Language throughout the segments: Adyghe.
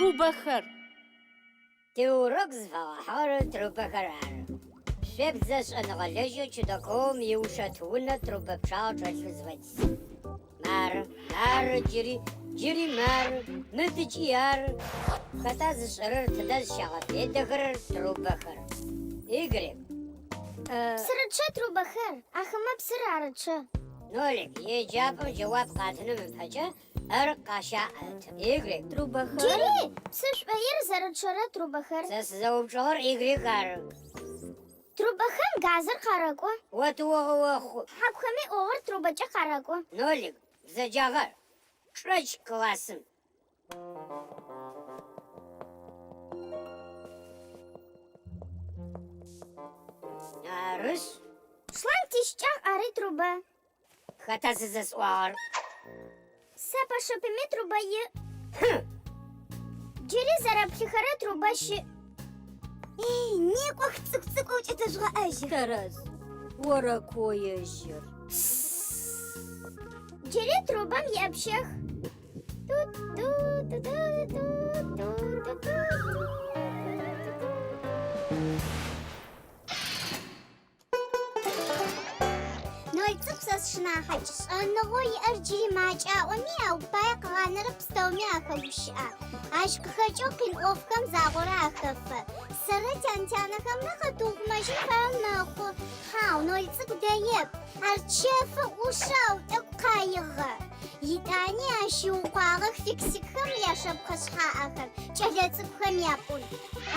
Трубэхэр. Тиурок зыфэгъэхьыгъэр трубэхэр ары. Шъуеплъ зэ шӏэныгъэлэжьэу Чудаковым иушэт унэ трубэ пчъагъэ чӏэлъыр зыфэдиз. Мары, мары джыри, джыри мары, мыдыкӏи ары. Хэта зышӏэрэр тыдэ зыщагъэфедэхэрэр трубэхэр? Y. Псырычъэ трубэхэр, ахэмэ псыр арычъэ. Нолик, еджапӏэм джэуап къатыным ыпэкӏэ ӏэр къащаӏэты. Y. Трубэхэр. Джыри псы шӏоир зэрычъэрэ трубэхэр. Сэ сызэупчӏыгъэр Y ары. Трубэхэм газыр къарэкӏо. О тыогъэ охъу. Хьакухэми ӏугъор трубэкӏэ къарэкӏо. Нолик, бзэджагъэр, чӏэкӏ классым. Арышъ. Шланг тищыкӏагъ, ари трубэ. Хэта зызэсӏуагъэр? Сэпэ-шэпыми трубэ иӏ. Хьы! Джыри зэрэплъыхэрэ трубэ щыӏ. Эй, некӏох, цӏыкӏу-цӏыкӏоу кӏэтэжъугъэӏэжьых. Тэрэз. Орэкоежьыр. Джыри трубэм иӏэпщэх. Ту-ту-ту-ту-ту-ту-ту-ту-ту. Ноль цӏыкӏу сэ сшынахьыкӏ. Шӏэныгъэу иӏэр джыри макӏэ аӏоми, ау пае къыгъанэрэп пстэуми ахэгущыӏэ. Ащ къыхэкӏэу къин ӏофхэм загъорэ ахэфэ. Сэры тян-тянэхэмрэ къэтыухъумэжьын фаеу мэхъу. Хьау, Ноль цӏыкӏу дэеп. Ар чэфы, ӏушы, ау тӏэкӏу къаигъэ. Итӏани ащ ыукъуагъэх фиксикхэм яшэпхъэ шъхьаӏэхэр, кӏэлэцӏыкӏухэм япӏун.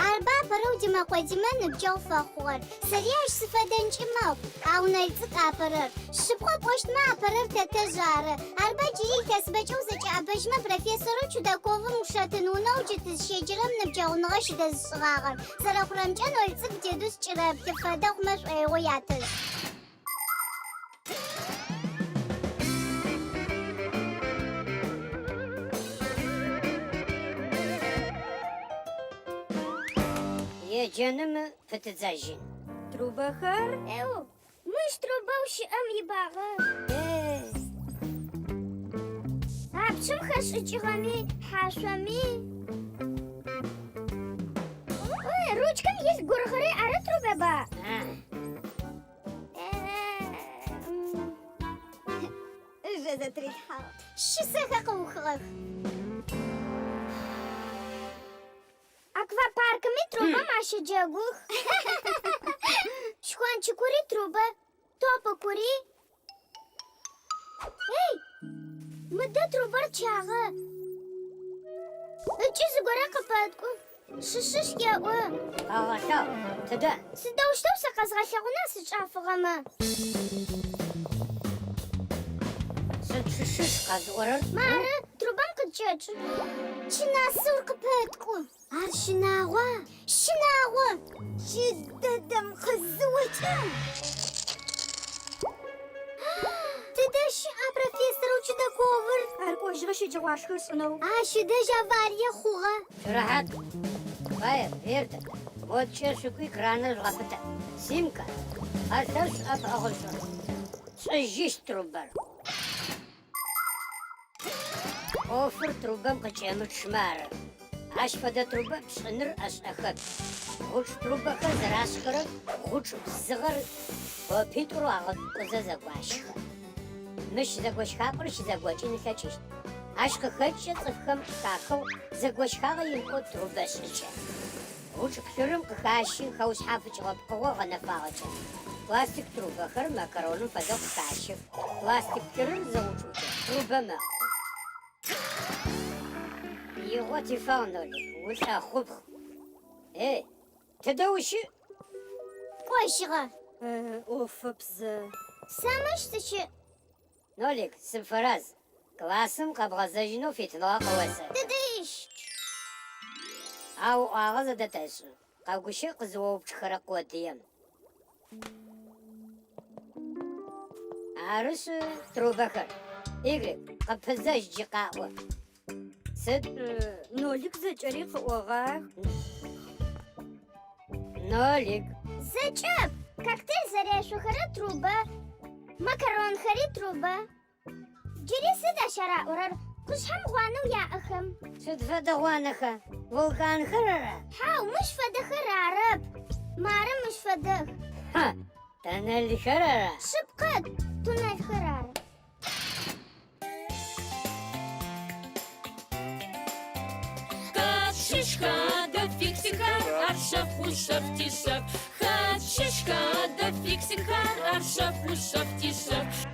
Арба апэрэу Димэкъо Димэ ныбджэгъу фэхъугъэр. Сэри ащ сыфэдэнкӏи мэхъу, ау Ноль цӏыкӏу апэрэр. Шъыпкъэ пӏощтмэ, апэрэр тэтэжъ ары. Арба джыри илъэсыбэкӏэ узэкӏэӏэбэжьмэ профессорэу Чудаковым ушэтын унэу джы тызщеджэрэм ныбджэгъуныгъэ щыдэзышӏыгъагъэр. Зэрэхъурэмкӏэ, Ноль цӏыкӏу дедус кӏырэплъы, фэдэ хъумэ шӏоигъо ятэжъ. Еджэным пытыдзэжьын. Трубэхэр? Эу, мыщ трубэу щыӏэм ибагъэ. Апчым хэшӏыкӏыгъэми, хьашъоми. Ой, ручкэм илъ гургъыри ары трубэба? Ыжэ зэтырилъхьагъ. Щысэхэр къыухыгъэх. Аквапаркми трубэм ащэджэгух. Шхончыкури трубэ, топыкури. Эй, мыдэ трубэр чагъэ. Ыкӏи зыгорэ къыпэткӏу. Шышыш еӏо. Къэгъэлъагъу, тыдэ? Сыдэущтэу сэ къэзгъэлъэгъуна сычӏафыгъэмэ? Сыд шышыш къэзыӏорэр? Мары, трубэм къыкӏэчъы. Чынасыур къыпэткӏу. Ар щынагъуа? Щынагъо! Джыдэдэм къызыокӏэ! Тыдэ щыӏа профессорэу Чудаковыр? Ар кӏожьыгъэ щэджэгъуашхэ ышӏынэу. Ащ ыдэжь аварие хъугъэ. Шъурэхьат. Фаер, Вердэ, модкӏэ шъукӏуи краныр жъугъэпытэ. Симка, ӏэлъэшӏу ӏэпыӏэгъушӏу. Шӏыжьыщт трубэр. ӏофыр трубэм къыкӏэмычъмэ ары. Ащ фэдэ трубэ пшӏыныр ӏэшӏэхэп. Гъучӏ трубэхэр зэрашӏхэрэр гъучӏ бзыгъэр къопитӏур агъэткӏузэ зэгуащхэ. Мыщ зэгощхапӏэр щызэгокӏын ылъэкӏыщт. Ащ къыхэкӏкӏэ цӏыфхэм къыхахыгъ зэгощхагъэ имыӏэу трубэ шӏыкӏэ. Гъучӏ плъырым къыхащы хэушъхьафыкӏыгъэ пкъыгъо гъэнэфагъэкӏэ. Пластик трубэхэр макароным фэдэу къыхащых. Пластик плъырыр зыгъучӏыкӏэ трубэ мэхъу. Игъо тифагъ, Нолик, улӏэхъупхъ. Эй, тыдэ ущыӏ? Кӏожьыгъэ. ӏофэп зэ. Сэ мыщ сыщыӏ. Нолик, сыпфэраз. Классым къэбгъэзэжьынэу фитыныгъэ къыосэты. Тыдэ ищ? Ау ӏуагъэ зэдэтэшӏы, къэгущыӏ къызыоупчӏхэрэ къодыем. Арышъ, трубэхэр. Y, къыпызэжь джы къаӏо. Сыд? Нолик зэкӏэри къыӏогъах. Нолик. Зэкӏэп! Коктейль зэрешъохэрэ трубэ, макаронхэри трубэ. Джыри сыд ащ араӏорэр? Къушъхьэм гъуанэу яӏэхэм. Сыд фэдэ гъуанэха? Вулканхэр ара? Хьау, мыщ фэдэхэр арэп. Мары мыщ фэдэх. Ха, тоннельхэр ара? Шъыпкъэ, туннельхэр ары. Хэт щыщха адэ фиксикхэр, ар шъэф ушъэф тишъэф. Хэт щыщха адэ фиксикхэр, ар шъэф ушъэф тишъэф.